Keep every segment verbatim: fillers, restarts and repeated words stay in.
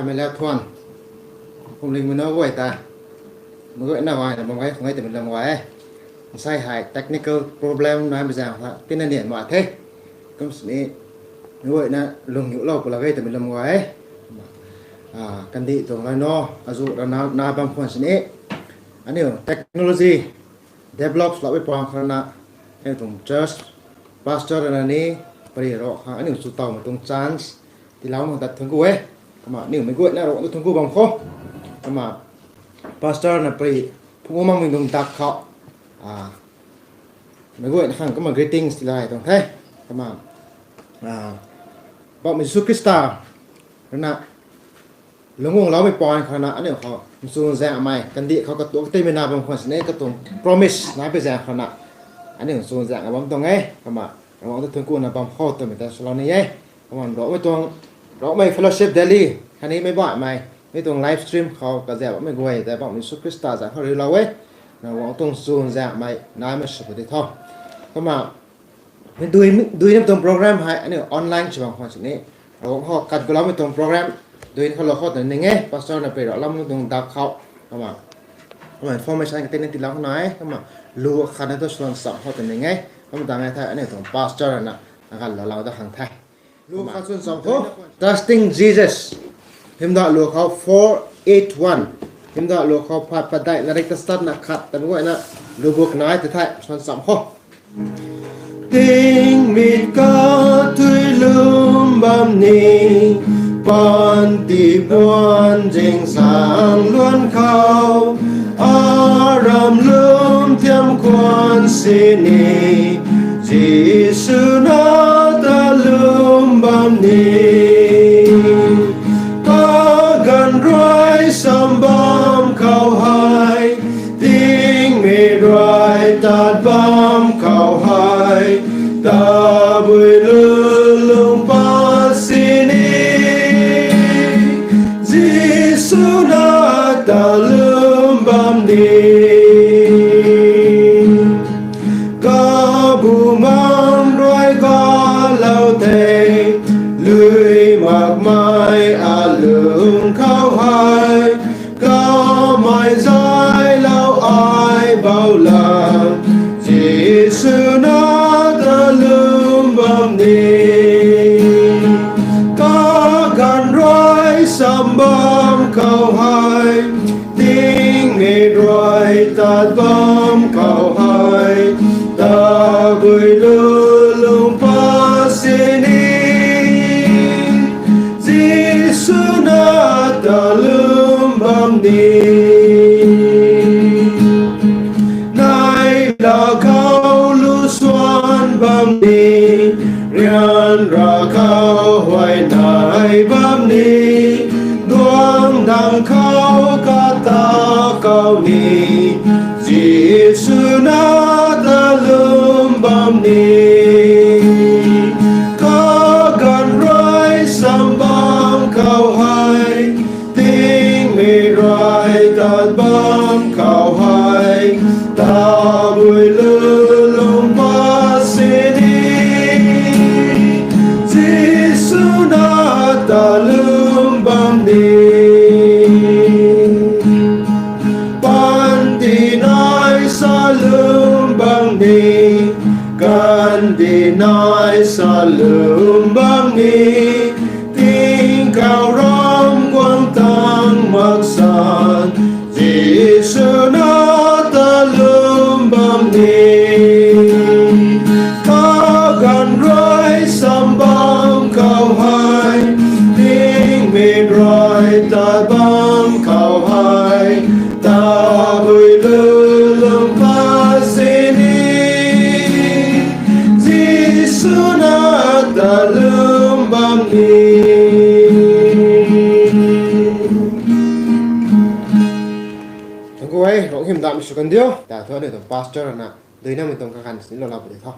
Mei la thuan. Kumling mei na guay ta. Mei guayna guayna bam gay khang e twmei lam guay e. Nsai hei technical problem nai mei zaeng kha tina nian mak the. Kum sini mei guayna lung hiulou pula gay twmei lam guay e. Kandih tuang lai no, azu rana na bam khwan sini. Aniu technology develop lou e pang khana, aniu tuang church pastor rana ni, pari ro kha aniu chu tawmei tuang chance tiilou mak tat thun ku e. Kumna aniu mei guayna ro na thun ku bam khou. Kumna pastor na pari phungc makmei tuang dak khou mei guayna khang kumna greetings tiilou tuang the. Kumna Poubauhmei Jisu Khrista rana lungc guangloumei paan khana aniu khou nchun zaengmei kandih khou katuak katimei na bam khwan sini katuang promise nai pui zaeng khana aniu nchun zaeng bam tuang e. Kumna Ravguangc ta thun kuna bam khou twmei ta salou ni e. Kumna Rongmei tuang, Rongmei Fellowship Delhi khatni meic baihmei mei tuang live stream khou kazaekloumei guay tei Poubauhmei Jisu Khrista zaeng khou riulou e. Ravguangc tuang nchun zaengmei naimei sw pw di tho. Kumna mei dui, duinamei tuang program hei aniu online sw bam khwan sini, Ravguangc khou kat guloumei tuang program dui khou lou khou twna ning e. Pastor na pari ro lam tuang dak khou kumna, kumna information katina tiilou khou nai e. Kumna lu khatna tu swan cham khou twna ning e. Kumna tang e thei aniu tuang pastor na aganv lou lou da khang the. Lu khat swan cham khou, Trusting Jesus, hymdaih lu khou four eight one, hymdaih lu khou phat padeih, larik ta satna khat tan guayna lu buk nai tei thei swan cham khou. Tingmik kathui lum bam ni, panty puan zingsang luan khou, aram lum thiam khwan sini, Jisu na ta lum bam ni. Kaganv rui sam bam khou hei, tingmik rui tat bam khou hei, tabui lulung pat sini, Jisu na ta lum bam ni. Kabumaengh rui galou the, lui makmei alung khou hei, kamei zaylou ai bou lam, Jisu na ta lum bam ni. Kaganv rui sam bam khou hei, tingmik rui tat bam khou hei, tabui lulung pat sini, Jisu na ta lum bam ni. Nai la khou lu swan bam ni, ryanra khou huay nai bam ni, duang dang khou kata khou ni, Jisu na ta lum bam ni. Kaganv rui sam bam khou hei, tingmik rui tat bam khou hei, tabui lulung pat sini, Jisu na ta lum bam ni. Panty nai sa lum bam ni, kandih nai sa lum bam ni, tingkauh ram guang tang mak san, Jisu na ta lum bam ni. Kaganv rui sam bam khou hei, tingmik rui tat bam khou hei, tabui lulung pat sini, Jisu na ta lum bam ni. Thangc ku e, Ravguangc hymdaihmei sw kan diu. Ta thu aniu tuang pastor na duinamei tuang kaganv sini lou lou pw di tho.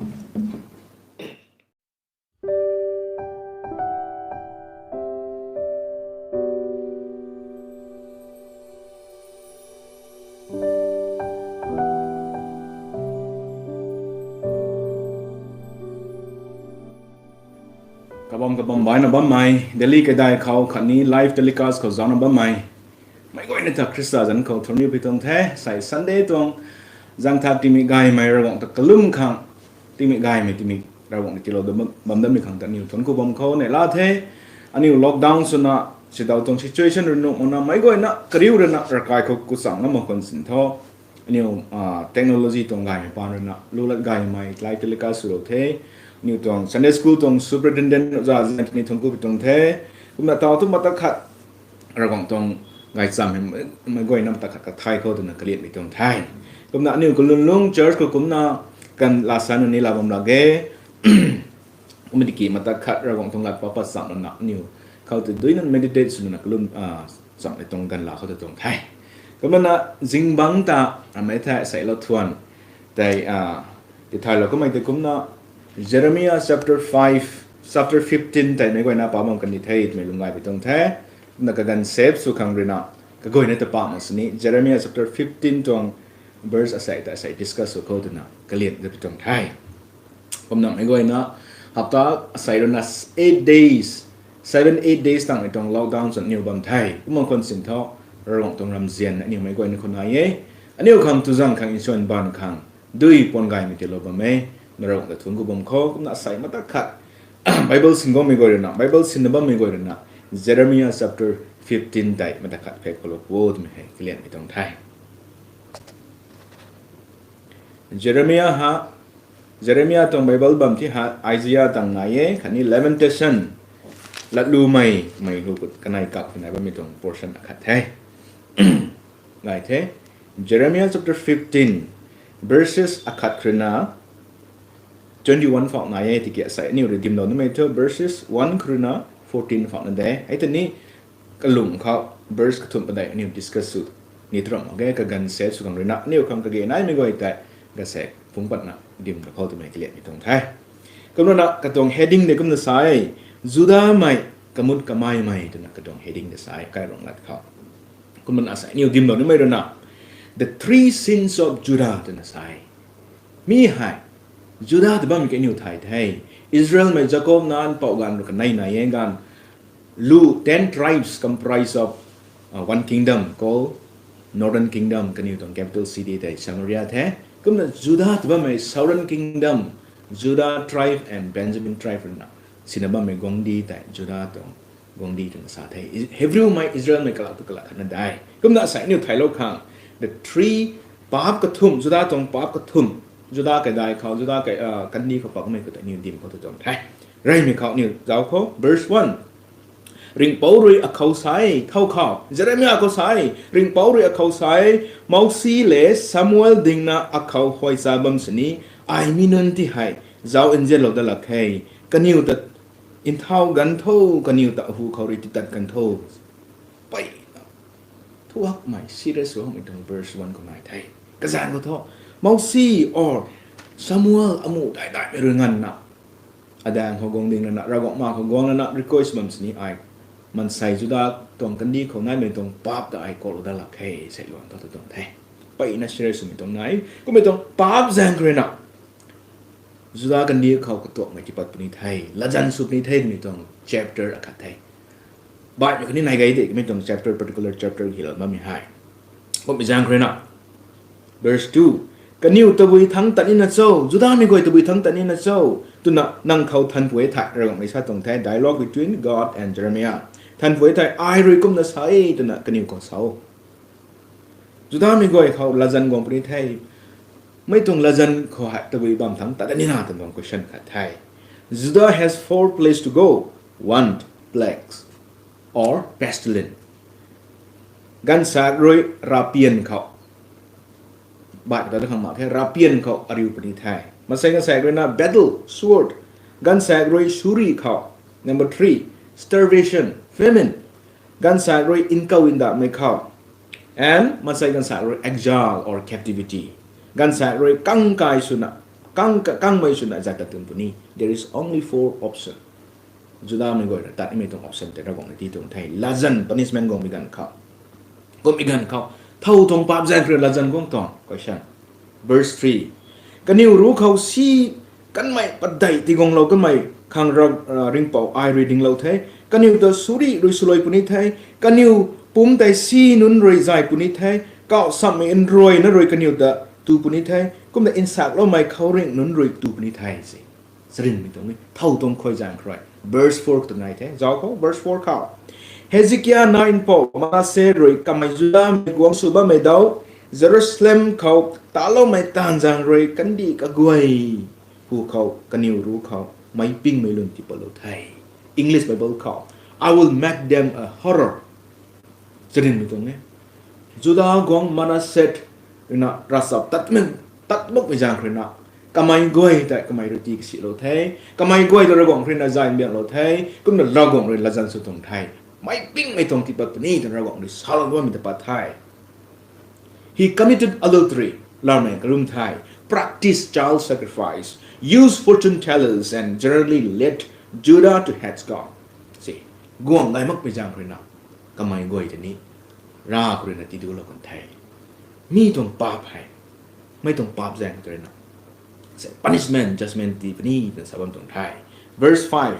Bam kabam baina bammei, Delhi kaidai khou khatni live telecast khou zaucna bammei, meic guayna ta Khrista zanc khou thurniu pi tuang the. Sei Sunday tuang zangtha tingmik gaymei Ravguangc ta kalum khang, tingmik gaymei tingmik Ravguangc ni tiilou da bam, bam dammei khang ta aniu thuanc ku bam khou neihla the. Aniu lockdown swna, sidaw tuang situation rui nuh makna meic guayna kariu ruina ravkai khou kuchang ngam mak khwan sin tho. Aniu, ah, technology tuang gaymei paan ruina lu lat gaymei live telecast swlou the. Aniu tuang Sunday school tuang superintendent oja zanc ni thuanc ku pi tuang the. Kumna taw tu mata khat Ravguangc tuang gaychamv hei meic guayna mata khat kathay khou twna kalianmei tuang the. Kumna aniu Kalunlung church khou kumna kan laa sa nunc ni laa bam lak ge. Kumna tiki mata khat Ravguangc tuang lat pa pat cham lana aniu khou tu duina meditate swna kalum, ah, chamhmei tuang ganv laa khou tu tuang the. Kumna zingbangc ta, ah, mei the seilou thuan tei, ah, tithaylou kamei tei kumna Jeremiah chapter five, chapter fifteen tei meic guayna pa bam kan ni the twmei lung gay pi tuang the. Kumna kaganv save sw khang ruina kaguayna ta pa mak sini Jeremiah chapter fifteen tuang verse asei ta asei discuss sw khou twna kalian da pi tuang the. Kumna meic guayna hapta asei ruina eight days, seven, eight days tangmei tuang lockdown chwn aniu bam the. Kumna khwan sin tho, Ravguangc tuang ramzian aniu meic guayna khou nai e. Aniu khang tuzang khang nsuan baan khang dui puan gaymei tiilou bam e. Na Ravguangc ta thuanc ku bam khou kumna asei mata khat Bible sin guangmei guay ruina, Bible sinna bammei guay ruina Jeremiah chapter fifteen tei mata khat phek khou lou pu twmei hei kalianmei tuang the. Jeremiah ha, Jeremiah tuang Bible bam thi ha Isaiah tang nai e, khatni Lamentation, Latlumei, mei hu kanei kak twna bammei tuang portion akhat the. Ngai the, Jeremiah chapter fifteen, verses akhat khou ruina twenty-one phau nai e, tiki asei aniu rui dimlou nimei thu verses one khou ruina fourteen phau na de. Hei tei ni kalung khou verse kathumh padeih aniu discuss sw ni turam mak ge, kaganv save sw khang ruina aniu khang kage naimei guay tei gasaek phungc patna dim ra khou twmei kalianmei tuang the. Kumna katuang heading de kumna sa e, Judamei kamut kamaimei twna katuang heading de sa e, kairung lat khou. Kumna asei aniu dimlou nimei ruina The Three Sins of Judah twna sa e. Mi hei Judah ta bammei ki aniu thay the. Israelmei Jakob nac mpouh ganv rui kanei nai e ganv lu ten tribes comprise of, uh, one kingdom called Northern Kingdom, kaniw tuang capital city tei Samaria the. Kumna Judah ta bammei Southern Kingdom, Judah tribe and Benjamin tribe ruina sina bammei guangcdic tei Judah tuang guangcdic twna sa the. Is-, Hebrewmei, Israelmei kalak tu kalak khatna de. Kumna asei aniu thaylou khang the three, paap kathumh, Judah tuang paap kathumh, Judah kaidai khou, Judah kai, uh, kandih khou paap kamei khou tei aniu dim khou tu tuang the. Reymei khou aniu zauc khou, verse one. Ringhpouc rui akhou sa e, thow khou Jeremiah khou sa e, Ringhpouc rui akhou sa e, Mousi le Samuel dingna akhou huay cha bam sini, ai mi nunc ti hei zauc nzianlou dat lak khe, kaniw ta nthau gan tho, kaniw ta ahu khou rui titat kan tho. Peyna thuakmei, serious sw hakmei tuang verse one khou nai the. Kazaeng khou thu, Mousi or Samuel amuh dai daimei rui nganvna, adaeng khou guang ding lana, Ravguangc ma khou guang lana request bam sini ai, maansei Judah tuang kandih khou naimei tuang paap ta ai kuaklou dat lak khe, sei luan thu tu tuang the. Peyna serious swmei tuang nai. Kummei tuang paap zaeng khou ruina Judah kandih khou katuakmei tipat puni the, latzan sw puni the twmei tuang chapter akhat the. Baihmei khatni nai gay de, kummei tuang chapter, particular chapter hylou bammei hei. Kummei zaeng khou ruina, verse two, kaniw tabui thangc tat nina cho, Judahmei guay tabui thangc tat nina cho twna nang khou thanpui thei, Ravguangc mei sa tuang the, dialogue between God and Jeremiah. Thanpui thei, ai rui kumna sa e twna kaniw khou sa o. Judahmei guay khou latzan guang puni the. Mei tuang latzan khou hei tabui bam thangc tat nina twna tuang question khat the. Judah has four places to go. Want, plagues, or pestilence. Gaanvsaekc rui ravpian khou, baih ta khang mak khe, ravpian khou ariu puni the. Maansei gaanvsaekc ruina battle, sword. Gaanvsaekc rui suri khou. Number three, starvation, famine. Gaanvsaekc rui nkaw ndauhmei khou. And maansei gaanvsaekc rui exile or captivity. Gaanvsaekc rui kangkai swna, kang, kangmei swna zat tat tuang puni. There is only four option. Judahmei guay rui tat nimei tuang option tei Ravguangc na ti tuang the. Latzan, punishment guangmei ganv khou, kummei ganv khou, thow tuang paap zaeng khou rui latzan guang tuang, question. Verse three. Kaniw ruc khou si kanmei padeih tiguanglou kanmei khang ra, ringcpouc ai rui dinglou the. Kaniw ta suri rui swluai puni the. Kaniw pumc tei si nunc rui zay puni the. Kauh samhmei nruayna rui kaniw ta tu puni the. Kumna nsakloumei khouringh nunc rui tu puni the se. Charynmei tuang ni thow tuang khuay zaeng khou rui verse four khou tw nai the. Zauc khou verse four khou, Hezekia nac mpouh Manasseh rui kamei Judamei guangc sw bammei dau, Jerusalem khou taloumei taanv zaeng rui kandih kaguay hu khou kaniw ruc khou meic pingmei lun tipatlou the. English Bible khou, I will make them a horror. Charynmei tuang e, Juda guangc Manasseh ruina ravchap tat, tat makmei zaeng khou ruina kamei guay tei kamei rui tii kasilou the. Kamei guay ta Ravguangc ruina zay mbianglou the. Kumna Ravguangc rui latzan sw tuang the. Meic pingmei tuang tipat puni twna Ravguangc rui salou bammei ta pat the. He committed adultery, lamei kalum the, practiced child sacrifice, used fortune tellers and generally led Judah to hate God. Se, guangc gay makmei zaeng khou ruina kamei guay ta ni Rav khou ruina tiduclou kan the. Mi tuang paap hei, mei tuang paap zaeng khou ruina se punishment, judgment tii puni twna sa bam tuang the. Verse five,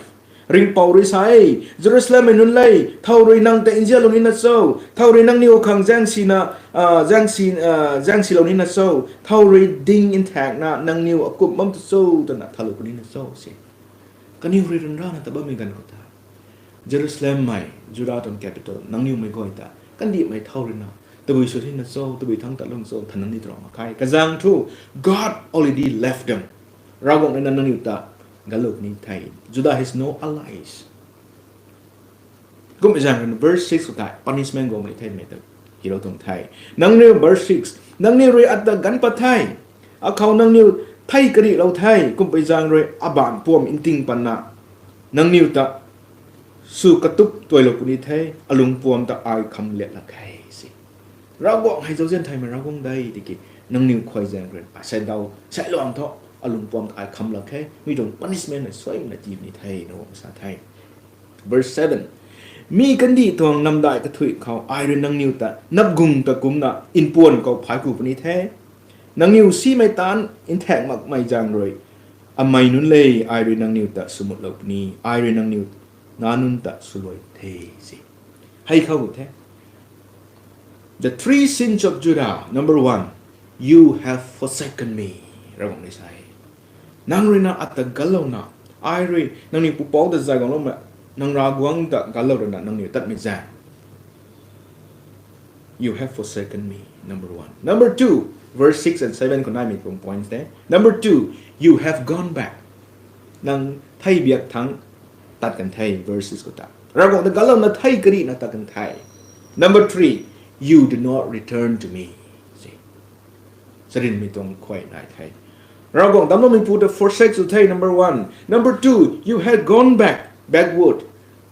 ringcpouc rui sa e, Jerusalemmei nunc le, thow rui nang ta nzianlou nina cho? Thow rui nangniw khang zaeng sina, zaeng silou nina cho? Thow rui ding nthaekna nangniw akumh bam tu cho twna thalou puni na cho se. Kaniw rui ryanrana ta bammei ganv khou ta Jerusalemmei, Juda tuang capital, nangniwmei guay ta kandihmei thow ruina tabui sw nina cho, tabui thangc tatlou cho, than nang ni tarou mak khe. Kazaeng thu, God already left them. Ravguangc ruina nangniw ta ganclou puni the. Judah has no allies. Kummei zaeng ruina verse six khou tei punishment guangmei the mei ta hilou tuang the. Nangniw, verse six, nangniw rui ata ganc pat the, akhou nangniw thei karihlou the. Kumpui zaeng rui abaanc puam nting patna nangniw ta sw katup tuailou puni the, alungpuam ta ai kham liat lak khe se. Ravguangc hei zauzian thaymei Ravguangc de tiki, nangniw khuay zaeng rui asei dau seiluang thu, alungpuam ta ai kham lak khe, mi tuang punishment hei suaimna tii puni the, Ravguangc sa the. Verse seven, mi kandih tuang namdai kathuic khou ai rui nangniw ta napgung ta kumcna npuan khou phay ku puni the. Nangniw simei taanc nthaek makmei zaeng rui, amei nunc le, ai rui nangniw ta swmutlou puni, ai rui nangniw nac nunc ta swluai the se. Hei khou the, the three sins of Judah, number one, you have forsaken me. Ravguangc ni sa e, nang ruina ata ganclouna, ai rui nangniw pupouc ta zay guangloumei, nang Ravguangc ta ganclou ruina nangniw tatmei zaeng, you have forsaken me, number one. Number two, verse six and seven khou naimei tuang points the. Number two, you have gone back. Nang thei biak thangc tat kan the, verses khou ta. Ravguangc ta ganclouna thei karihna tat kan the. Number three, you do not return to me. Charynmei tuang khuay nai the. Ravguangc damcloumeipu ta forsake sw the, number one. Number two, you have gone back, backward.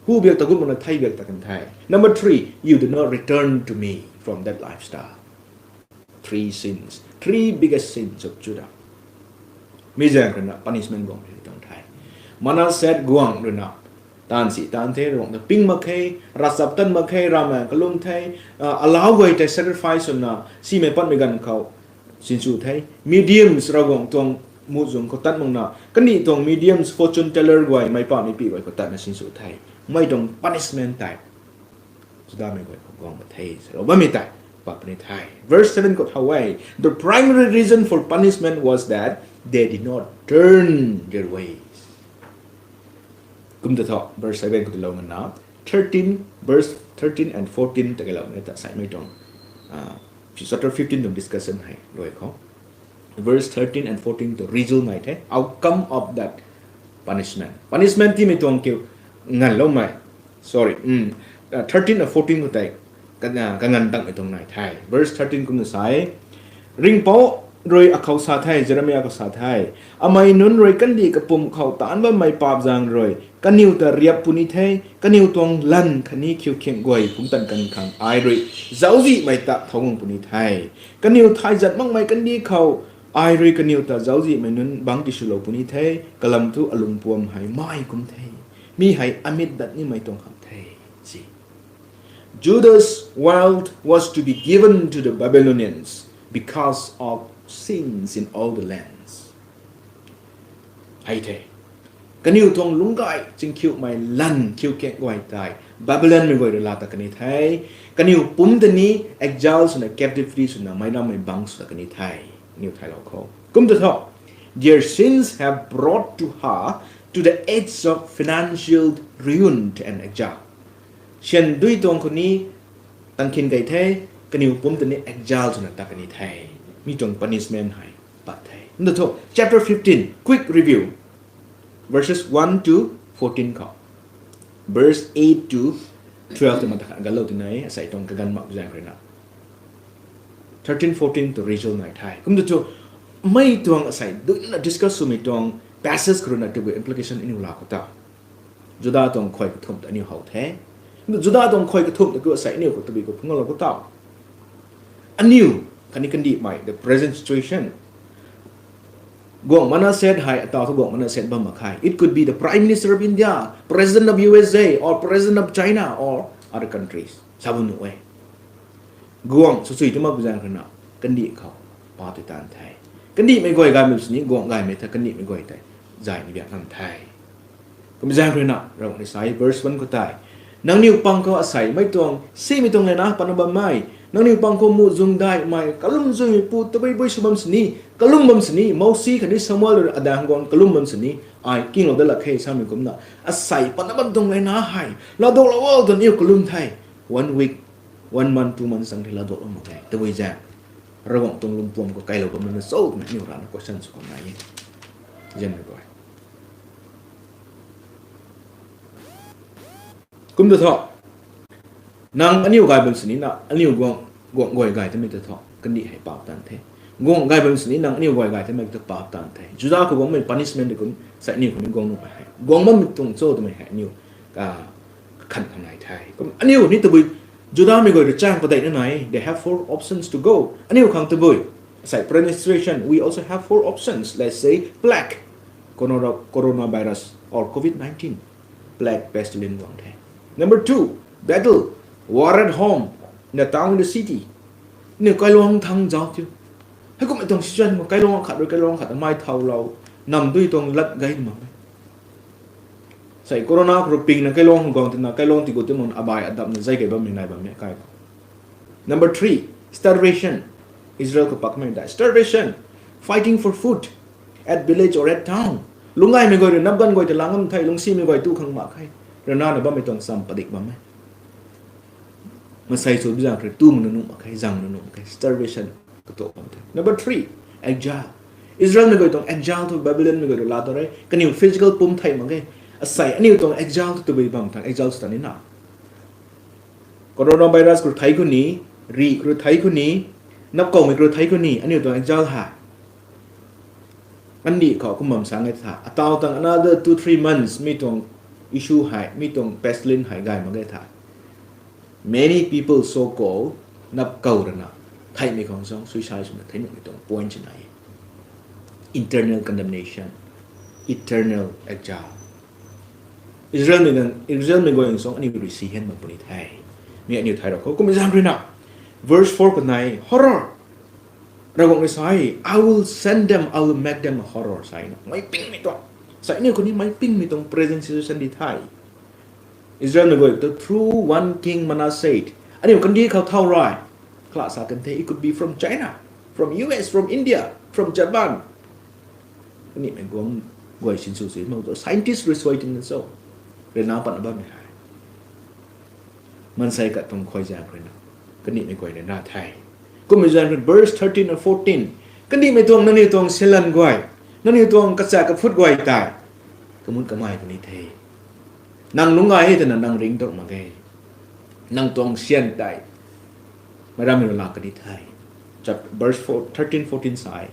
Hu biak ta gut makna thei biak tat kan the. Number three, you do not return to me from that lifestyle. Three sins, three biggest sins of Judah. Mi zaeng ruina punishment guang tuang the. Manasseh guangc ruina taanv si taanv the, Ravguangc ta ping mak khe, ravchap tan mak khe, ravmaengc kalum the, alau guay tei sacrifice swna simei patmei ganv khou sinsw the. Mediums, Ravguangc tuang muhzwng khou tat makna kandih tuang mediums, fortune teller guay, meic pahmei py guay khou tatna sinsw the. Mei tuang punishment tei Judamei guay khou guang mak the, salou bammei tei pat puni the. Verse seven khou how e, the primary reason for punishment was that they did not turn their ways. Kum ta thu verse seven khou tilou ngana, thirteen, verse thirteen and fourteen ta kailouna ta saimei tuang, chapter fifteen tuang discussion hei rui khou, verse thirteen and fourteen tu result nai the, outcome of that punishment. Punishment tiimei tuang kiu nganloumei, sorry, thirteen and fourteen khou tei kangan tangmei tuang nai the. Verse thirteen kumna sa e, ringhpouc rui akhou sa the, Jeremia khou sa the, amei nunc rui kandih kapumc khou taanc bammei paap zaeng rui kaniw ta riap puni the. Kaniw tuang lanv khatni khiukhing guay pumtan kan khang ai rui zauczihmei ta thowguang puni the. Kaniw thay zat makmei kandih khou ai rui kaniw ta zauczihmei nunc bangc tiswlou puni the. Kalam thu alungpuam hei mai kum the, mi hei amit dat nimei tuang khang the, si. Judah's wealth was to be given to the Babylonians because of sins in all the lands. Hei the, Kaniw tuang lungcgay chingkhiumei lan khiu kang guay tei Babylonmei guay rui laa ta kan the. Kaniw pumc ta ni exile swna captivity swna meic rammei bangc sw ta kan the. Kaniw thaylou khou kum ta thu, their sins have brought to her to the edge of financial ruin and exile. Syan dui tuang khou ni tangkhin key the, kaniw pumc ta ni exile swna ta kan the. Mi tuang punishment hei pat the. Kum ta thu, chapter fifteen, quick review. Verses one to fourteen khou. Verse eight to twelve ta ma ta khat galou tina, asei tuang kaganv mak zaeng rui na. Thirteen, fourteen tu result nai the. Kum ta thu, mei tuang asei duina discuss swmei tuang passage khou rui na tabui implication aniu laa khou ta. Juda tuang khuay kathumh ta aniu how the. Juda tuang khuay kathumh ta khou asei aniu khou tabui khou phungc lou khou ta. Aniu khatni kandihmei, the present situation. Guangc Manasseh hei, ataw thu Guangc Manasseh bam mak khe. It could be the Prime Minister of India, President of U S A, or President of China, or other countries. Sa bam nuh e. Guangc swchui tu mak zaeng rui na, kandih khou pa tei taanv the. Kandihmei guay gay bam sini, guangc gaymei tha kandihmei guay tei zay ni biak nam the. Kum zaeng rui na, Ravguangc ni sa e, verse one khou tei, nangniw pang khou asei mei tuang, simei tuang lana patna bammei, nangniw pang khou muhzwng daihmei, kalum zuimei pu tabui bui sw bam sini, kalum bam sini, Mousi khatni Samuel rui adaeng guang kalum bam sini, ai kinglou dat lak khe samei kumna, asei patna bam tuang lana hei laaduaklou o twna aniu kalum the. One week, one month, two months tang the laaduaklou mak khe. Tabui zaeng, Ravguangc tuang lungpuam khou kailou bam na cho twna aniu rana question sw khang nai e. Zianmei guay. Kum ta thu, nang aniu gay bam sini na, aniu guangc, guangc guay gay tamei ta thu kandih hei paap taanv the. Guangc gay bam sini nang aniu guay gay tamei ta paap taanv the. Juda khou guangmei punishment tei kum, asei aniu khou ni guang nuhmei hei, guang bammei tuang cho twmei hei aniu kakhan khang nai the. Kum aniu ni tabui, Judamei guay rui chaeng padeihna nai, they have four options to go. Aniu khang tabui, asei present situation, we also have four options. Let's say plague, corona, coronavirus, or covid nineteen. Plague, pestilence guang the. Number two, battle, war at home, in the town, in the city. Aniu kailuang thangc zauc thiu. Heikummei tuang situation khou kailuang khat rui kailuang khat mei thaulou, nam dui tuang lat gay mak e. Sei corona khou rui pingna kailuang khou guang twna kailuang tiigut tei nunc abai adapna zei key bammei nai bammei kai khou. Number three, starvation. Israel khou pakmei dai starvation, fighting for food at village or at town. Lungcgaymei guay rui nap ganv guay ta lang ngam the, lungcsimei guay tu khang mak khe. Ryanrana bammei tuang cham padik bam e. Maansei sw bi zaeng rui tu makna nuh mak khe, zang na nuh mak khe, starvation katuak bam the. Number three, exile. Israelmei guay tuang exile thu Babylonmei guay rui laa ta re, kaniw physical pumc thei mak ge. Asei aniu tuang exile thu tabui bam thang exile sw ta ni na. Coronavirus khou rui thei khou ni, rih khou rui thei khou ni, napkawmei khou rui thei khou ni, aniu tuang exile hei kandih khou kum bam sang e tha. Ataw tang another two, three months mi tuang issue hei, mi tuang pestilence hei gay mak ge tha. Many people so called, napkaw rana, theihmei khang suang suicide swna thei nuhmei tuang point si nai e. Internal condemnation, eternal exile. Israelmei, Israelmei guay suang aniu rui si hian mak puni the. Mi aniu thay rau khou kummei zaeng rui na, verse four khou nai horror. Ravguangc rui sa e, I will send them, I will make them a horror sa e na. Meic pingmei tuang, sa aniu khou ni meic pingmei tuang present situation di the. Israelmei guay tu through one king Manasseh, aniu kandih khou thau rui kala sa kan the, it could be from China, from U S, from India, from Japan. Kanimei guang guay sinsw si mak tu scientist rui suai tina cho, ryanna patna bammei hei. Maansei khat tuang khuay zaeng rui na, kanimei guay ryanna the. Kummei zaeng rui verse thirteen and fourteen, kanimei tuang, nangniw tuang silan guay, nangniw tuang kachat kaphut guay tei kamut kamei puni the. Nang lungcgay e twna nang ringctuang mak ge. Nang tuang syan tei meic rammei rui laa kani the. Chap-, verse four, thirteen, fourteen sa e.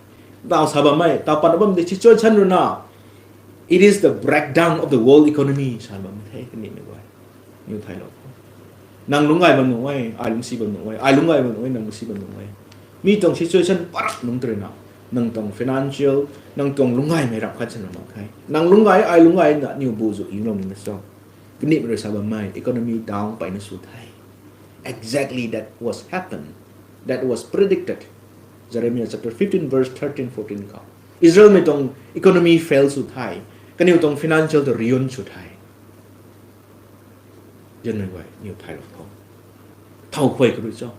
Taw sa bammei, taw patna bam de situation rui na, it is the breakdown of the world economy sa bammei the, kanimei guay. Niw thaylou. Nang lungcgay bam nuh e, ai lungcsi bam nuh e, ai lungcgay bam nuh e, nang lungcsi bam nuh e. Mi tuang situation parak nunc tei rui na, nang tuang financial, nang tuang lungcgaymei ramh khat sina mak khe. Nang lungcgay, ai lungcgay na, niw bu zu ilou ni na cho. Kanimei rui sa bammei, economy down peyna sw the. Exactly that was happened. That was predicted. Jeremiah chapter fifteen, verse thirteen, fourteen khou. Israelmei tuang economy fail sw the. Kaniw tuang financial ta ruin sw the. Zianmei guay, aniw thaylou tho. Thow khuay kha rui cho.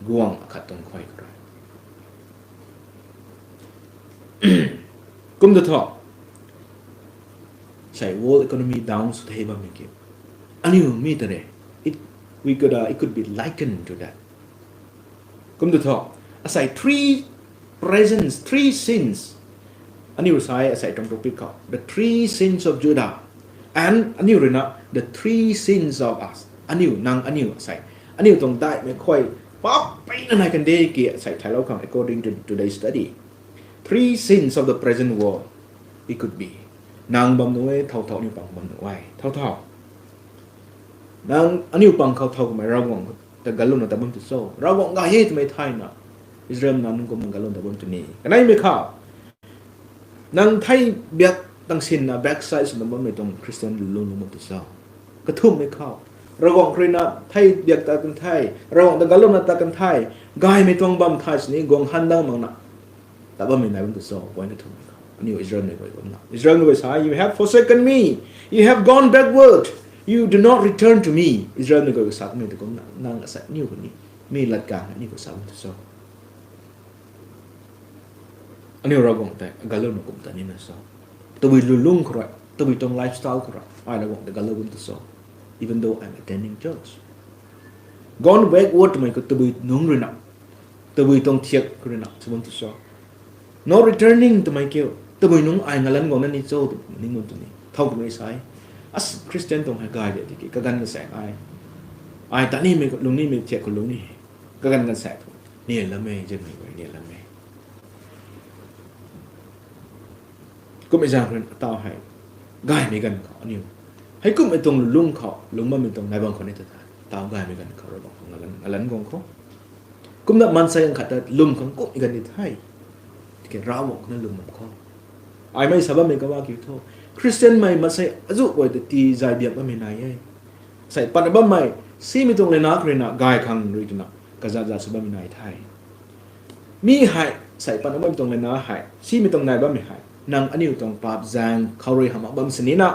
Guang akhat tuang khuay kha rui. Kum ta tho. Sei world economy down sw the bammei ki. Aniu mi ta re. It, we could, uh, it could be likened to that. Kum ta tho. Asei three presents, three sins. Aniu sai asei tuang topic khou. The three sins of Judah. And aniu ruina, the three sins of us. Aniu, nang aniu asei. Aniu tuang daihmei khuay. Paap peyna nai kan de ki asei thaylou khang according to today's study. Three sins of the present world. It could be. Nang bam nuh e, thow thow aniu pang bam nuh e. Thow thow. Nang aniu pang khou thow kamei Ravguangc ta galuana ta bam tu cho. Ravguangc gay e twmei thayna. Israel na nunc kumna galuana ta bam tu ni. Kaneimei khou. Nang thei biak tang sinna backside swna bammei tuang Christian lung lung bam tu cho. Kathumhmei khou. Ravguangc khou ruina thei biak ta kan the. Ravguangc ta galuana ta kan the. Gaymei tuang bam thay sini guang han dang makna. Ta bammei nai bam tu cho, point kathumhmei khou. Aniu Israelmei guay kumna. Israelmei guay sa, you have forsaken me. You have gone backward. You do not return to me. Israelmei guay sa kamei tu kumna. Nang asei aniu khou ni. Mi lat kang aniu khou sa bam tu cho. Aniu Ravguangc tei galuana kum ta nina cho. Tabui lulung khou rui, tabui tuang lifestyle khou rui. Ai Ravguangc tei galou bam tu cho. Even though I'm attending church. Gone backward twmei khou tabui nungc ruina. Tabui tuang thiak khou ruina. Sw bam tu cho. Not returning twmei kiu. Tabui nungc ai ngalan guangna ni cho. Ning bam tu ni. Thow kamei sa e. As Christian tuang hei gay de tiki. Kaganv kasaek ai. Ai ta nimei lung nimei thiak khou lung ni. Kaganv kasaek thu. Ni lam e, zianmei guay ni lam e. Kummei zaeng khou ataw hei. Gaymei ganv khou aniu. Hei kummei tuang lung khou, lung bammei tuang nai bam khou ni ta tha. Taw gaymei ganv khou Ravguangc khou ngalan, ngalan guang khou. Kumna maansei ganv khat ta lwm khang kummei ganv ni the. Tiki Ravguangc khou na lwm bam khou. Aimei sa bammei kawa kiu tho. Christianmei maansei azuh guay ta tii zay biak bammei nai e. Sei patna bammei, simei tuang lenac khou ruina gay khang rui twna, kazat zat sw bammei nai the. Mi hei, sei patna bammei tuang lenac hei, simei tuang nai bammei hei, nang aniu tuang paap zaeng khou rui hamh bam sinina.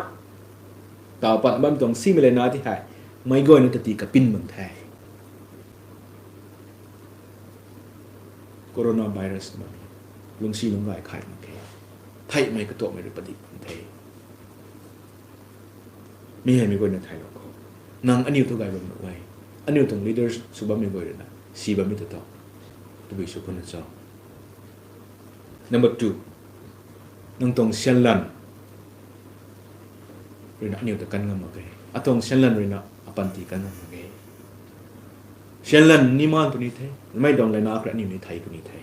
Taw patna bammei tuang simei lenac ti hei, meic guayna ta tii kapin bam the. Coronavirus na, lungcsi lungc gay khai mak khe. Theihmei katuakmei rui padik bam the. Mi hei mei guayna thaylou khou. Nang aniu thu gay bam nuh e. Aniu tuang leaders sw bammei guay ruina. Si bammei ta tho. Tabui sw khou na cho. Number two. Nang tuang sianlan. Ruina aniu ta kan ngam mak ge. Atuang sianlan ruina apanty kan ngam mak ge. Sianlan ni maan puni the. Mei tuang lenac khou rui aniu ni thei puni the.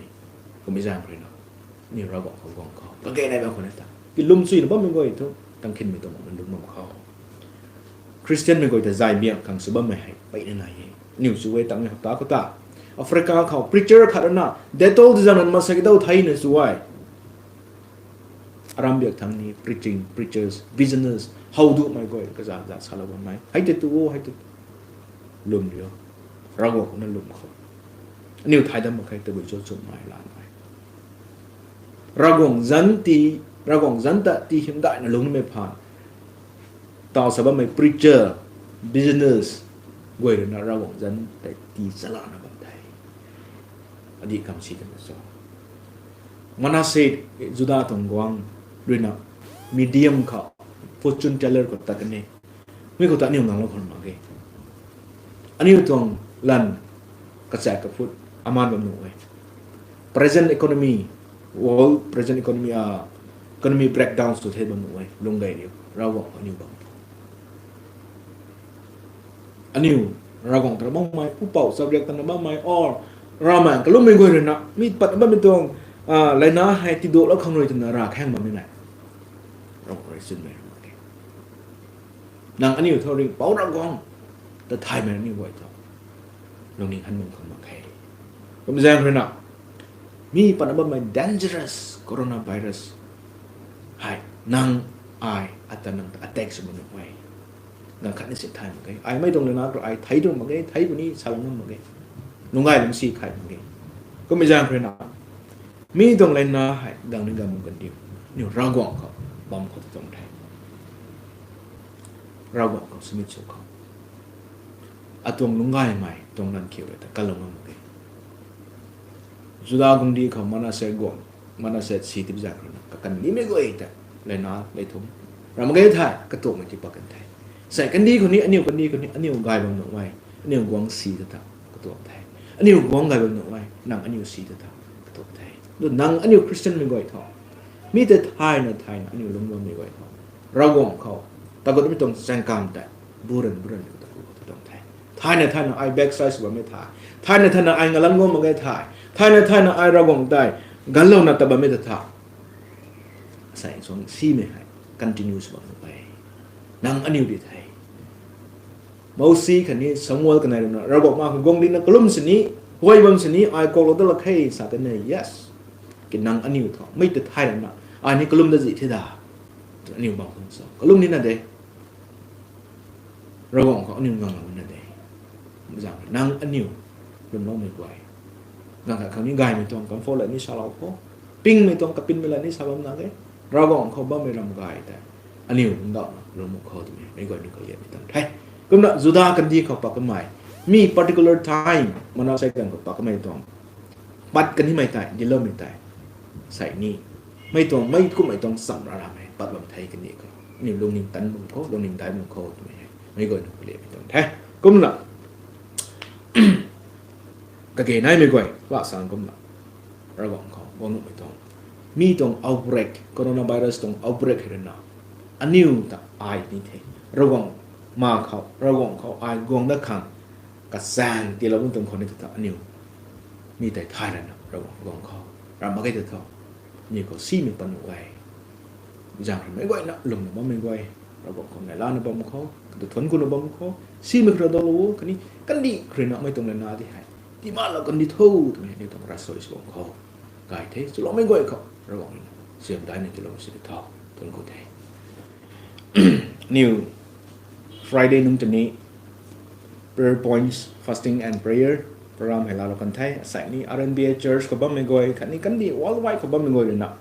Kummei zaeng khou ruina. Aniu Ravguangc khou guang khou. Kage nai bam khou na ta. Kilwm chuina bammei guay thu. Tang khinmei tuang mak na lung bam khou. Christianmei guay ta zay biak khang sw bammei hei. Peyna nai e. Aniu sw e tangmei hapta khou ta. Africa khou preacher khat ruina. Dettol tizang nan maansei kadaw theina sw e. Aram biak thangc ni preaching, preachers, business, how duhmei guay kazat zat salou bammei. Hei tei tu o, hei tei tu. Lwm rio. Ravguangc khou na lwm khou. Aniu thay dam mak khe tabui cho chumhmei lanmei. Ravguangc zanc ti, Ravguangc zanc ta tii hymdaihna lungcmei phaan. Taw sa bammei preacher, business, guay ruina Ravguangc zanc tei tii chalana bam the. Adih kam si kan cho. Manasseh, Juda tuang guangc ruina, medium khou, fortune teller khou tat kan e. Mi khou ta aniu nganglou khou mak ge. Aniu tuang lan kachaek kaphut amaan bam nuh e. Present economy, world present economy, ah, economy breakdown sw the bam nuh e. Lung gay riu, Ravguangc aniu bam. Aniu, Ravguangc ta bammei, pupouc chabriak tana bammei, or, Ravmaengc kalummei guay ruina, mi pat bammei tuang, ah, lenac hei tiduaklou khang rui twna rav khaeng bammei nai. Ravguangc rui chwnmei mak khe. Nang aniu thu ringhpouc Ravguangc ta thaymei aniu guay thu. Lungning han bam khang mak khe. Kum zaeng ruina. Mi patna bammei dangerous coronavirus. Hei, nang ai, ata nang ta attack sw bam nuh e. Ganv khat ni si thay mak ge. Aimei tuang lenac khou ai thei tu mak ge, thei puni salou ngam mak ge. Lung gay lungcsi khai mak ge. Kummei zaeng ruina. Mi tuang lenac hei, gang ni gang bam kan diu. Aniu Ravguangc khou. bam khou ta tuang the. Ravguangc khou submit sw khou, atuang lungc gaymei tuang lan khiu rui ta kalung ngam mak e. Juda guangcdic khou Manase guangc, Manase si tip zaeng rui na kakandimei guay ta lana lei thum ram mak ge thei, katuakmei ti pat kan the. Sei kandih khou ni, aniu kandih khou ni, aniu gay bam nuhmei, aniu guangc si ta ta katuak the. Aniu guangc gay bam nuhmei, nang aniu si ta ta katuak the. Du nang aniu Christianmei guay tho, mi tei thayna thayna aniu lungc bammei guay tho, Ravguangc khou tagut mei tuang chaengkam tei buran buran khou ta ku khou ta tuang the. Thayna thayna ai backside sw bammei the, thayna thayna ai ngalan guang mak ge the, thayna thayna ai Ravguangc tei ganlouna ta bammei ta the, sei suang simei hei continue sw bam nuh e. Nang aniu di the. Mosi khatni Samuel kanei rui na Ravguangc ma khou guang dina kalum sini, huay bam sini ai kuaklou dat lak khe sa kan e, yes. Ki nang aniu tho, mei ta thay rana, ai ni kalum dat zih the da, aniu bam khang sa kalum nina de. Ravguangc khou aniu nganglou nina de. Zaeng nang aniu lwmloumei guay, ganv khat khang ni gaymei tuang comfort la ni salou khou, pingmei tuang kapinmei la ni sa bam na e. Ravguangc khou bammei ram gay tei aniu lungdauhna lwm mak khou twmei meic guay ni khou liammei tuang the. Kumna Juda kandih khou pat kamei, mi particular time Manase ganv khou pat kamei tuang pat kanimei tei, diloumei tei, sei ni, mei tuang, mei kumhmei tuang cham ra ramei pat bam the kandih khou. Aniu lungning tan bam khou, lungning dai bam khou twmei hei meic guay ni khou liammei tuang the. Kumna kage naimei guay, la sang kumna, Ravguangc khou guang nuhmei tuang, mi tuang outbreak, coronavirus tuang outbreak hei rui na, aniu ta ai ni the, Ravguangc ma khou, Ravguangc khou ai guang dat khang kachaeng tiilou bam tuang khou ni ta ta aniu mi tei thay rana Ravguangc guang khou ram mak ge ta tho, aniu khou simei pat nuh e. Zaeng rui meic guayna lwmna bammei guay, Ravguangc khou neihla na bam khou, kata thuanc kuna bam khou, simei khou rui dawlou o, khatni kandih khou rui na mei tuang lana di hei tii mak lou kandih tho twmei aniu tuang ravsui sw bam khou gay the. Chuloumei guay khou Ravguangc rui na siam daina tiilou si di tho, thuanc ku the. Aniu Friday nungc tei ni prayer points, fasting and prayer program hei laalou kan the. Asei ni R N B A church khou bammei guay khatni kandih worldwide khou bammei guay rui na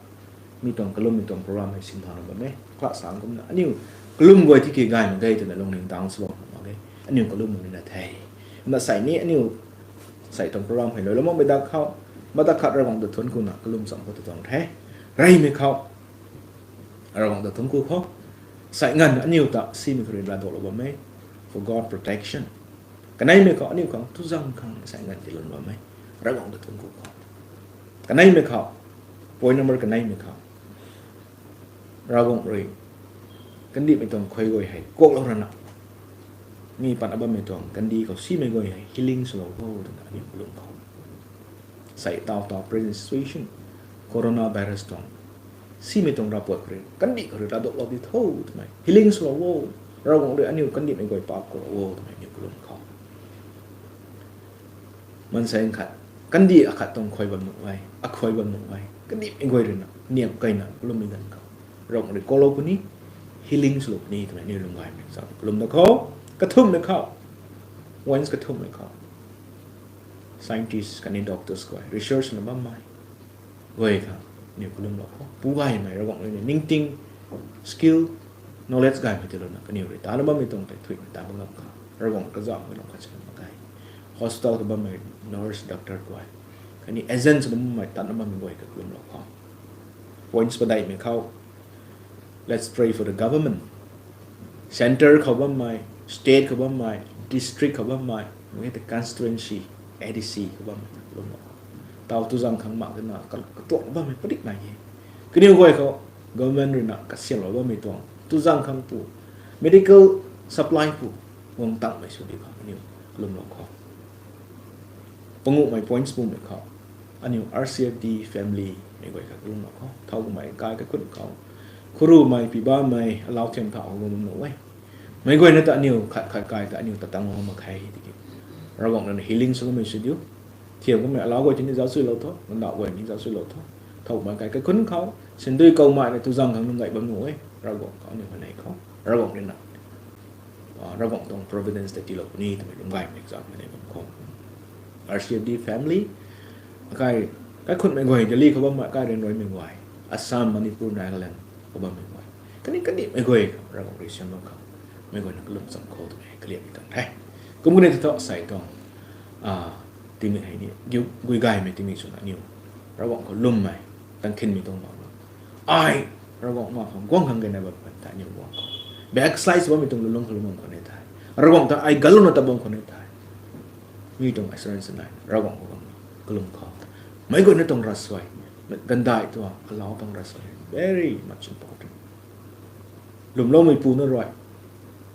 mi tuang kalummei tuang program hei simthana bam e. Kla sang kumna aniu kalum guay tiki gay mak ge twna lungning dang swlou mak ge. Aniu kalum mak nina the. Kumna sei ni aniu sei tuang program hei luilou makmei dak khou, madak khat Ravguangc ta thuanc kuna kalum cham khou ta tuang the. Reymei khou Ravguangc ta thuanc ku khou, sei nganv aniu ta simei khou rui ladauhlou bam e, for God protection. Kaneimei khou aniu khang tuzang khang sei nganv tiilou bam e, Ravguangc ta thuanc ku khou. Kaneimei khou, point number kaneimei khou, Ravguangc rui kandihmei tuang khuay guay hei kuaklou rana, mi patna bammei tuang kandih khou simei guay hei healing swlou o twna aniu kalum khou, sei taw taw present situation, coronavirus tuang simei tuang ravpuat khou rui, kandih khou rui ladauhlou di tho twmei, healing swlou o, Ravguangc rui aniu kandihmei guay paap kuaklou o twmei aniu kalum khou, maansei khat, kandih akhat tuang khuay bam nuh e, akhuay bam nuh e, kandihmei guay rui na niam keyna kalummei ganv khou, Ravguangc rui kuaklou puni, healing swlou puni twmei aniu lung gaymei zaeng kalum da khou. Kathumhmei khou, points kathumhmei khou, scientist khatni doctors guay research na bammei guay khang aniu kalumlou khou, pu gaymei Ravguangc rui ni ningting, skill, knowledge gaymei tiilouna kaniw rui tana bammei tuang tei thuimei ta bam ngam khang, Ravguangc kazauhmei lung khat sina mak ge. Hospital khou bammei nurse, doctor guay khatni agent swna bammei tana bammei guay khang kalumlou khou, points padeihmei khou, let's pray for the government. Centre khou bammei, state khou bammei, district khou bammei, mei tei constituency, A D C khou bammei kalumlou khou, taw tuzang khang mak dena katuakna bammei padik nai e. Kaniw guay khou government rui na kasiamlou bammei tuang tuzang khang pu, medical supply pu, guang tangmei sw di khou aniu kalumlou khou, panguhmei points pumei khou, aniu R C F D family mei guay khat kalumlou khou, thow kamei kai kakhun khou, khurumei, pibamei, alau thiam thau guang bam nuh e. Mei guayna ta aniu khat khat kai ta aniu ta tanglou mak khe tiki, Ravguangc rui na healing sw kamei sw diu. Thiam kamei alau guay tini zauc suilou tho, nandauh guay ni zauc suilou tho. Thow kamei kai kakhun khou sindui kawmei na tuzang khang lung gay bam nuh e. Ravguangc khou aniu kanei khou, Ravguangc rui na, Ravguangc tuang providence tei tiilou puni twmei lung gaymei zaeng kanei bam khou, R C F D family, akai, kaikhunmei guay, Delhi khou bammei akai ryanruaimei guay, Assam, Manipur, Nagaland khou bammei guay, Kaniw kandihmei guay khou Ravguangc rui siamlou khou, meic guayna kalum cham khou twmei kaliammei tuang the. Kum kani thu asei tuang, a, tingmik hei ni, gui gaymei tingmik swna aniu Ravguangc khou lwmmei, tangkhinmei tuang bam lo. Ai Ravguangc ma khou guang khang gayna bam khwan the aniu guang khou. Backslide sw bammei tuang lulung khou lwm bam khwan e the. Ravguangc ta ai galuangna ta bam khwan e the. Mi tuang assurance nai, Ravguangc khou guang kalum khou, meic guayna tuang ravsuai, gandai tuang alau tuang ravsuai very much important. Lwmloumeipu na rui,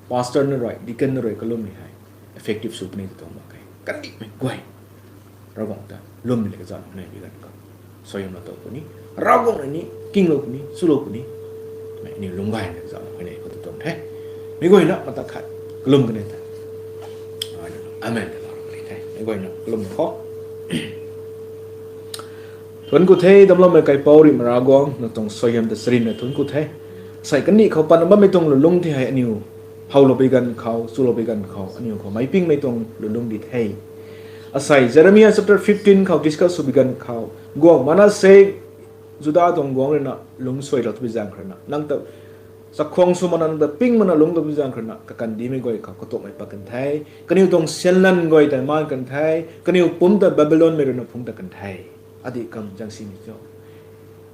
pastor na rui, deacon na rui kalummei hei effective sw puni ta tuang mak khe. Kandihmei guay Ravguangc ta lwmmei le kazanc nai bi ganv khou suaihiamlou tow puni, Ravguangc rui ni kinglou puni, chulou puni, mei aniu lungc gayna kazanc nai khou ta tuang the. Meic guayna mata khat kalum kani the. Amen. Meic guayna kalum khou thuanc ku the. Damcloumei Kaipouc rui Ravguangc, nang tuang suaihiam ta charynna thuanc ku the. Asei kandih khou patna bammei tuang lulung ti hei aniu howlou bi ganv khou, chulou bi ganv khou aniu khou meic pingmei tuang lulung di the. Asei Jeremiah chapter fifteen khou discuss sw bi ganv khou, guangc Manasseh, Juda tuang guangc rui na lungc suailou tu bi zaeng khou rui na, nang ta chakhwang sw mana, nang ta ping mana lungc tu bi zaeng khou rui na, kakandihmei guay khou katuakmei pat kan the. Kaniw tuang sianlan guay tei maan kan the. Kaniw pumc ta Babylonmei rui na phungc ta kan the. Adih kam zaeng simei cho.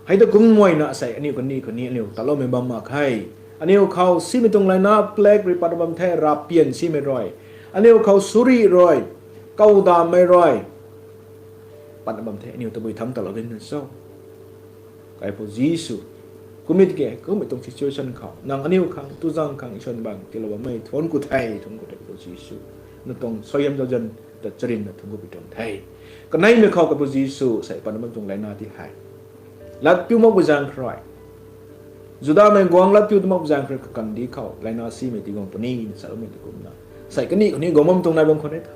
Hei ta kum muayna asei aniu kandih khou ni aniu taloumei bam mak khe. Aniu khou simei tuang layna plague rui patna bam the, rapian simei rui. Aniu khou suri rui, kawdamei rui patna bam the, aniu tabui thangc talou dinna cho. Kaipouc Jisu, kumna tiki kummei tuang situation khou nang aniu khang, tuzang khang, Iswan bang tiilou bammei thuanc ku the, thuanc ku the Kaipouc Jisu. Nang tuang suaihiam zauzian ta charynna thuanc ku pi tuang the. Kaneimei khou Kaipouc Jisu, asei patna bam tuang layna ti hei latpiu makpui zaeng khou rui, Judamei guangc latpiu tu makpui zaeng khou rui kakandih khou layna simei ti guang puni na saloumei tu kumna, asei kandih khou ni guang bam tuang nai bam khwan e the.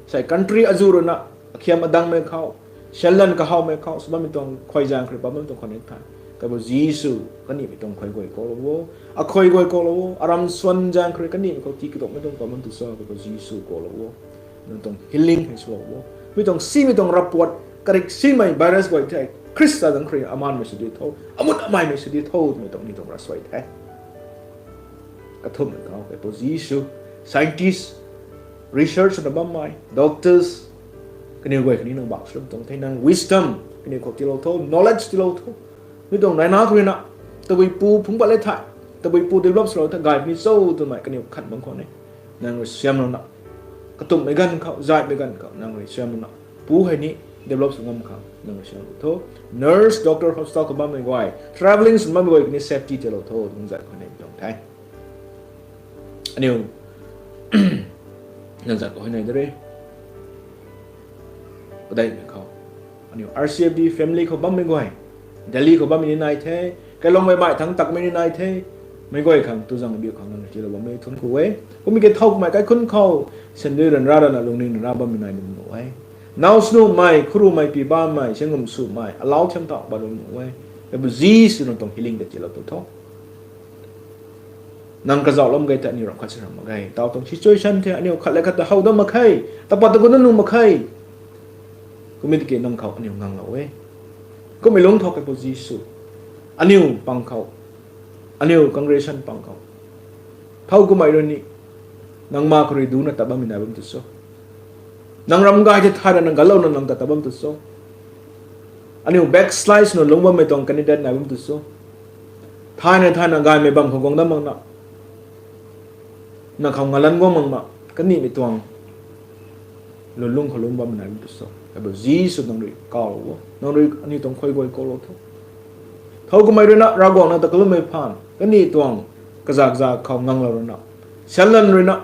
Asei country azuh rui na, akhiam adangmei khou, sianlan kahawmei khou sw bammei tuang khuay zaeng khou rui pat bam tuang khwan e the. Kaipouc Jisu, kandihmei tuang khuay guay kuaklou o. Akhuay guay kuaklou o. Aram swan zaeng khou rui kandihmei khou tii katuakmei tuang pat bam tu cho, Kaipouc Jisu kuaklou o. Nang tuang healing hei swlou o. Mi tuang simei tuang ravpuat, karik simei virus guay the, Khrista zanc khou rui amanmei sw di tho, amut amaimei sw di tho twmei tuang ni tuang ravsuai the. Kathumhmei khou Kaipouc Jisu, scientist, research na bammei doctors, kaniw guay khatni nang bak swlou tuang the, nang wisdom kaniw khou tiilou tho, knowledge tiilou tho. Mi tuang layna khou rui na, tabui pu phungc pat le the, tabui pu develop swlou the, gay puni cho twmei kaniw khat bam khwan e. Nang rui siamlouna, katumhmei ganv khou, zaihmei ganv khou nang rui siamlouna, pu hei ni develop sw ngam khang nang rui siamlou tho. Nurse, doctor, hospital khou bammei guay, travelling sw bammei guay khatni safety tiilou tho, nang zat khou ni tuang the. Aniu nang zat khou hei nai de re. Padeihmei khou, aniu R C F D family khou bammei guay, Delhi khou bammei ni nai the, kailongmei baih thangc takmei ni nai the, meic guay khang tuzang biu khang nang tiilou bammei thuanc ku e. Kummei ke thow kamei kaikhunc khou, sandui ranra rana lungning ranra bammei nai bam nuh e. Naw swnumei, khurumei, pi bammei, singum swmei, alau thiam thau bam nuh e. Kaipouc Jisu nang tuang healing ta tiilou tu tho. Nang kazauhlou mak ge ta aniu ram khat si ram mak ge. Taw tuang situation the, aniu khat le khat ta how dam mak khe, tapat ta gun nuh mak khe. Kummei tiki nang khou aniu nganglou e. Kummei lungc thau Kaipouc Jisu, aniu pang khou, aniu congregation pang khou, thow kamei rui ni, nang ma khou rui duna tat bammei nai bam tu cho. Nang ram gay the thay rana nang galouna nang ta tat bam tu cho. Aniu backslide swna lungc bammei tuang candidate nai bam tu cho. Thayna thayna gaymei bam khou guang dam makna, nang khou ngalan guang makna, kandihmei tuang lulung khou lungc bammei nai bam tu cho. Kaipouc Jisu nang rui kawlou o, nang rui aniu tuang khuay guay kuaklou tho. Thow kamei rui na Ravguangc nang ta kalummei phaan, kandih tuang kazak zak khou nganglou rui na, sianlan rui na,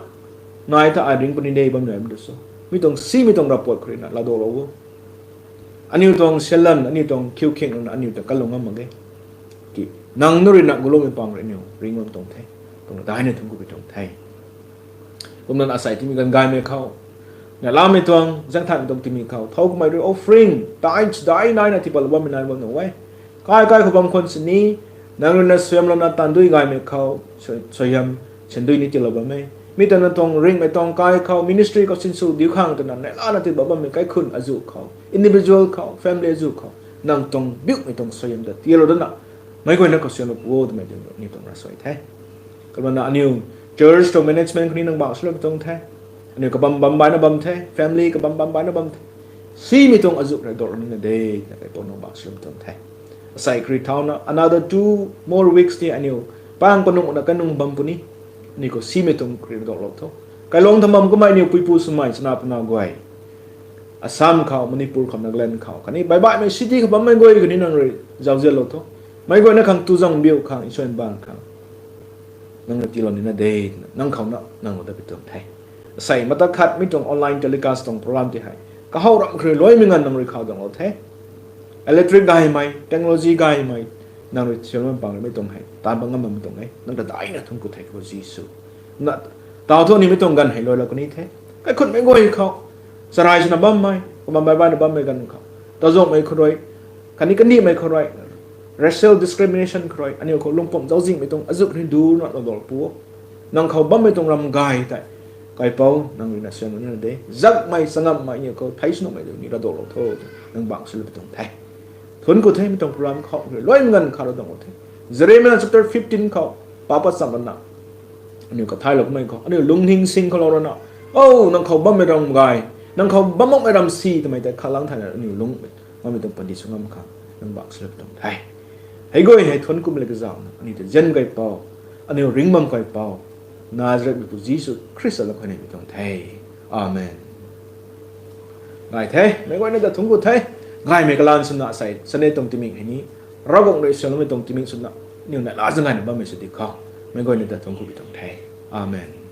nai ta ai ringc puni de bam nai bam tu cho. Mi tuang simei tuang ravpuat khou rui na laadolou o. Aniu tuang sianlan, aniu tuang khiukhing rui na aniu ta kalung ngam mak ge. Ki, nang na rui na guloumei pang rui aniu ringc bam tuang the, tuang daina thuanc ku pi tuang the. Kumna asei tingmik ganv gaymei khou, neihlamei tuang, zaengthanhmei tuang tingmik khou, thow kamei rui offering, tithes, dai naina tiipatlou bammei nai bam nuh e. Kai kai khou bam khwan sini, nang rui na suaihiamlouna taanv dui gaymei khou, suai- suaihiam sandui ni tiilou bam e. Mi ta nang tuang ringhmei tuang kai khou, ministry khou sinsw diu khang twna neihlana tiipat bammei kaikhunc azuh khou, individual khou, family azuh khou, nang tuang biuhmei tuang suaihiam ta tiilou dana, Meic guayna khou siamlou pu o twmei tei aniu tuang ravsuai the. Kumna aniu church tuang management khou ni nang bak swlou pi tuang the. Aniu kabam bam baina bam the, family kabam bam baina bam the. Simei tuang azuh rui dawlou nina de, twna kaipouc nang bak swlou pi tuang the. Asei kari thauna another two more weeks ni aniu pang panung na kanung bam puni. Aniu khou simei tuang kari dawlou tho. Kailuang tha bam kummei aniu puipu swmei chana puna guay Assam khou, Manipur khou, Nagaland khou khatni baihbaihmei city khou bammei guay khatni nang rui zauzianlou tho. Meic guayna khang tu zang biu khang, Isua mbaanv khang nang rui tiilou nina de, nang khou na nang lou dat pi tuang the. Asei mata khat mi tuang online telecast tuang program ti hei kahaw ram kha rui luaimei nganv nang rui khou danglou the. Electric gaymei, technology gaymei, nang rui siamlou pang rui mi tuang hei taanv bam ngam bammei tuang e. Nang ta daina thuanc ku the Pu Jisu. Na, taw thu aniu mi tuang ganv hei luailou kani the. Kaikhunmei guay khou, charai swna bammei, kabam baihbaihna bammei ganv khou, tazanmei khou rui, khatni kandihmei khou rui, racial discrimination khou rui aniu khou lungpumc zauczihmei tuang azuh ni duna lou dawlou pu o. Nang khou bammei tuang ram gay tei kaipouc nang rui na siamlou nina de. Zakmei changamhmei aniu khou thei swnuhmei tu ni ravdawlou tho, nang bak swlou pi tuang the. Thuanc ku the, mi tuang program khou rui luaimei nganv kha rui danglou the. Jeremiah chapter fifteen khou, pa pat chamv lana aniu kathailou kummei khou aniu lungning sing khou lou rana, o, nang khou bammei ram gay, nang khou bam makmei ram si twmei tei khalang thayna aniu lung ngammei tuang pandi sw ngam khang nang bak swlou pi tuang the. Hei guay hei thuanc kummei le kazauhna aniu ta zian kaipouc, aniu ringh bam kaipouc, Nazareth meipu Jisu Khrista lou khou ni pi tuang the. Amen. Gay the, meic guayna ta thuanc ku the. Gaymei kalan swna asei Sunday tuang tingmik hei ni, Ravguangc rui siamloumei tuang tingmik swna aniu neihla zaeng gayna bammei sw di khou, meic guayna ta thuanc ku pi tuang the. Amen.